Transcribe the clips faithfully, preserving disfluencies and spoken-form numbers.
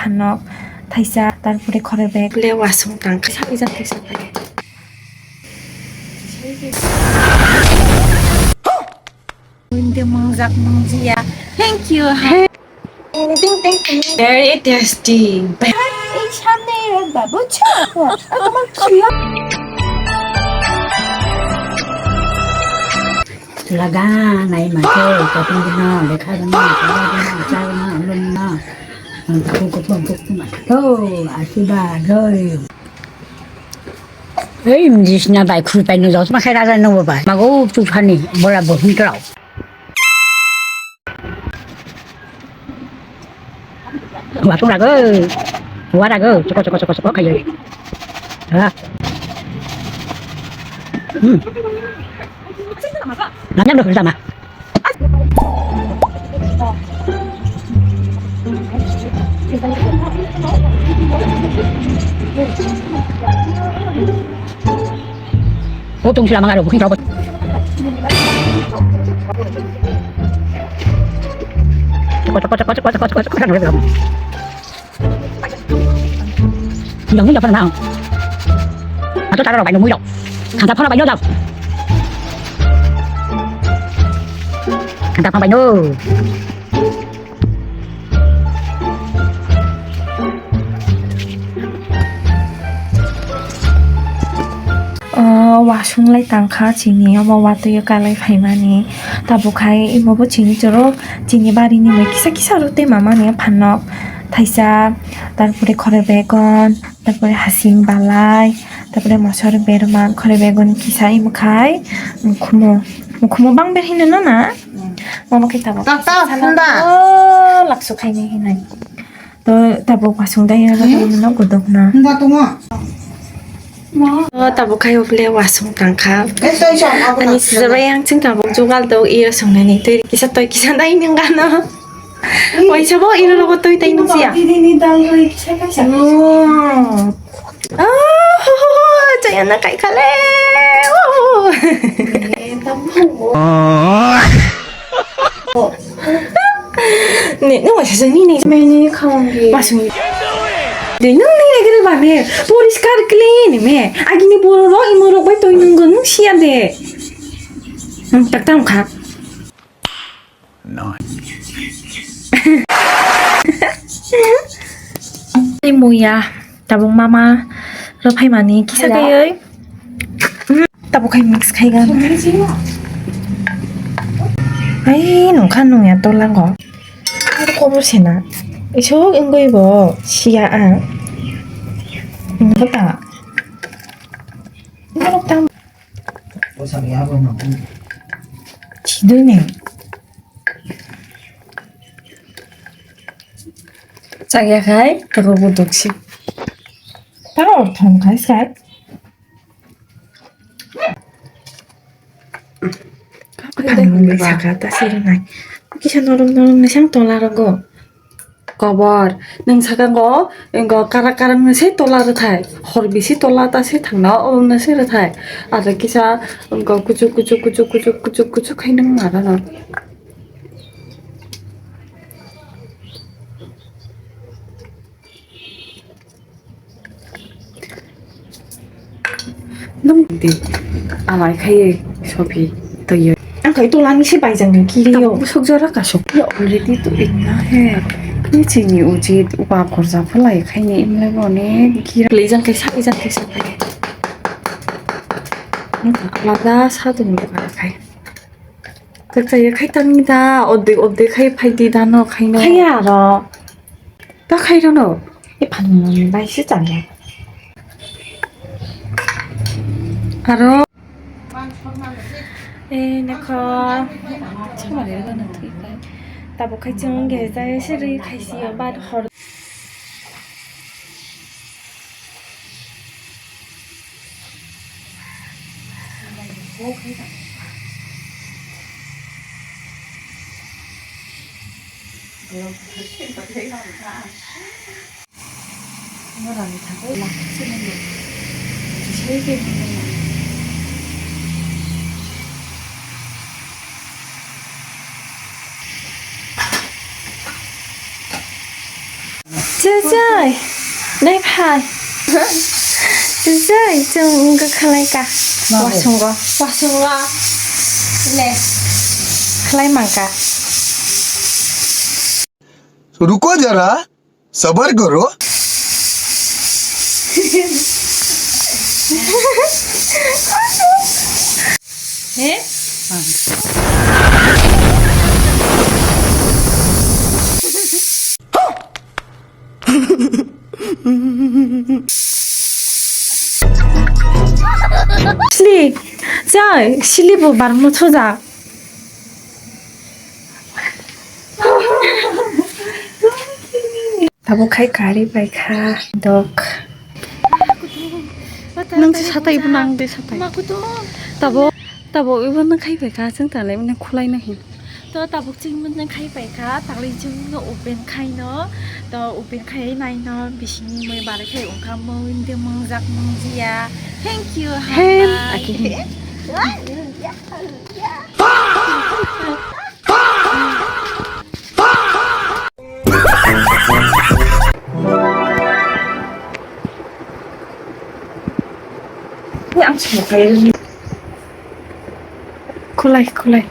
Hanok thaisa, tarpore khoroi bag. Le wasung tang khe sabi jak thaisa phai. Hindi mangjak mangjia. Thank you. Ting ting ting. Very tasty. এই সামনে রাখবা, বুঝছো? আর তোমার প্রিয় Laga nai ma khe, katung no, lekha no, kala no, cha no, lum no. Ang ko ko ko ko ma. To, asiba, doi. Ei, mjis na bai khu pai no, jos ma khe raja no bai. Mago chu thani, bola bo hin trao. Wa tung lago. Wa lago. Choko, choko, choko, choko, khayo. Ha. Hmm. Nanyang do sama. O tung sila mangaro, bukin robot. Cekot, cekot, cekot. Yang ini apa nang? Atau cara orang banyak. Kata apa banyak dah? Kata apa banyak? O, wasung lai tangkha chini, omo watwi o kalai phaimani. Tabuk hai imo bo chini choro, chini barini bai kisa kisa rw tei mamani phanok. Thaisa, tarpore khoroi begon, tarpore hasing balai, tarpore mosor berman, khoroi begon kisa imo khai, mukhumu, mukhumu bang ber hino no na? Mono khe tabuk. Tak, tak, salo hwnba. O, laksu khaini hinai. To tabuk wasung dai ya, hmm? Tabuk no godok na. Hwnba tongo. O tabuk khai oble wasung tangkha. Eh, sai, sai, abo ani tak. Sijabai ang chwng tabuk jugal do iyo songnani twi kisa toi kisa dai nang gano. Oi sabo iro rogo toi tai nang siya. Dini ni dal roi kisa kisa. Hmm. Oh, ho, ho, ho, chayana kaikhale. Oh. Ne, ne, wasa sani ne. Meni khawanggi. Masung. De, nung ni lagi ba me. Poriskar clean me. Agini boro ro imo ro bai toi nung nung siya de. Hmm, tak tam kha. Nine. Tei muya, tabuk mama rw phaimani kisa kaiwi. Tabuk khai mix khai gan. Ai, nungkha nungya tolango. Ar kobo sena. Isuk wngwi bo siya ang. Nungkha ta. Nungkha ta. Siduni. Chakya khai, toko bo doksi. Taro thong khai sai. Kapai dai hwnwi saka ta sirwnai. Kisa norom norom ni sang tola rogo. Kobor, nwng saka go, go karak karak ni se tola rwthai. Hor bisi tola ta se thangna, o no se rwthai. Aro kisa go kuchuk kuchuk kuchuk kuchuk kuchuk kuchuk khai nwng ma rano. Nung di alai khai sopi toyo. Ang khai tola ni se bai jang ni kiri yo. Busuk jora ka sok. Yo already to inna he. Ni chini uji upa korja phalai khai ni imle bo ne kira. Lei jang kai sa, lei jang kai sa khai. Nung ta alada sa to ni kai khai. Tak saya khai tang ni da, odde odde khai phai di da no khai no. Khai ya ro. Ta khai rw no. E phan bai se chang ya. Aro. E nekho. Chuma re rw no thik bai. Tabuk khai chwng ge jai se rw khai si yo bar hor. Jai, dai phai. Jai, chwng wngkha khlai ka. Wasungo. Wasungo. Le. Khlai mangka. रुको जरा, सबर करो। He? Sli, jai, sili bo barmo thoja. Tabuk khai kari bai kha dok. Nang se satai ibu nang de satai. Tabo, tabo ibu nang khai bai kha, chwng talai mane khulai na hin. To tabuk chwng mane khai bai kha, talai chwng no open khai no. To open khai nai no, bising ni mui bare khai ungkha mui de mung jak mung jia. Thank you, Hem, hambai. Aki hem. Khulai, khulai.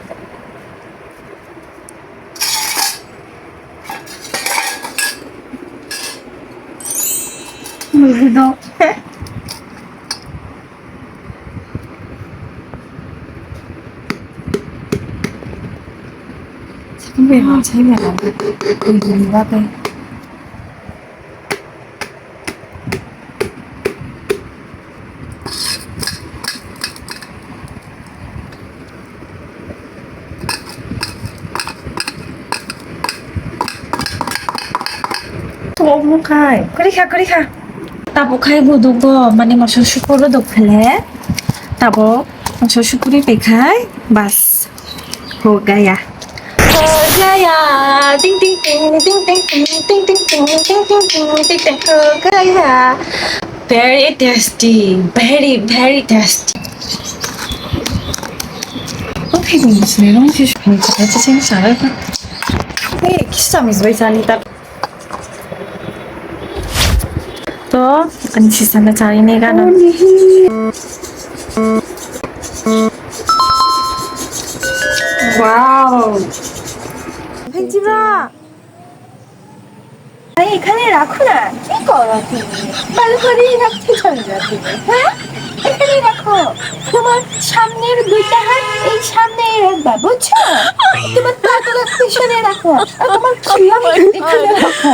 Tabuk khai, kwrwi kha, kwrwi kha. Tabuk khai gudugo, mane moso sukuro dok phele. Tabuk moso sukuri pekhai, bas. Ho gaya. Ho gaya. Ting ting ting, ting ting ting, ting ting ting, ting ting ting, ting ting, ho gaya. Very tasty, very, very tasty. Okay, this is very tasty. Hey, kisa mis bai sani ta. To, ani sisana chari ne gana. Wow. Hey, Jibra. আরে, এখানে রাখো না। কি করো তুমি? ভালো করেই রাখতে চাও না তুমি, হ্যাঁ? এখানে রাখো। তোমার সামনের দুইটা হাত এই সামনে রাখবা, বুঝছো? তোমার পাগুলো পিছনে রাখো। আর তোমার চুল এখানে রাখো।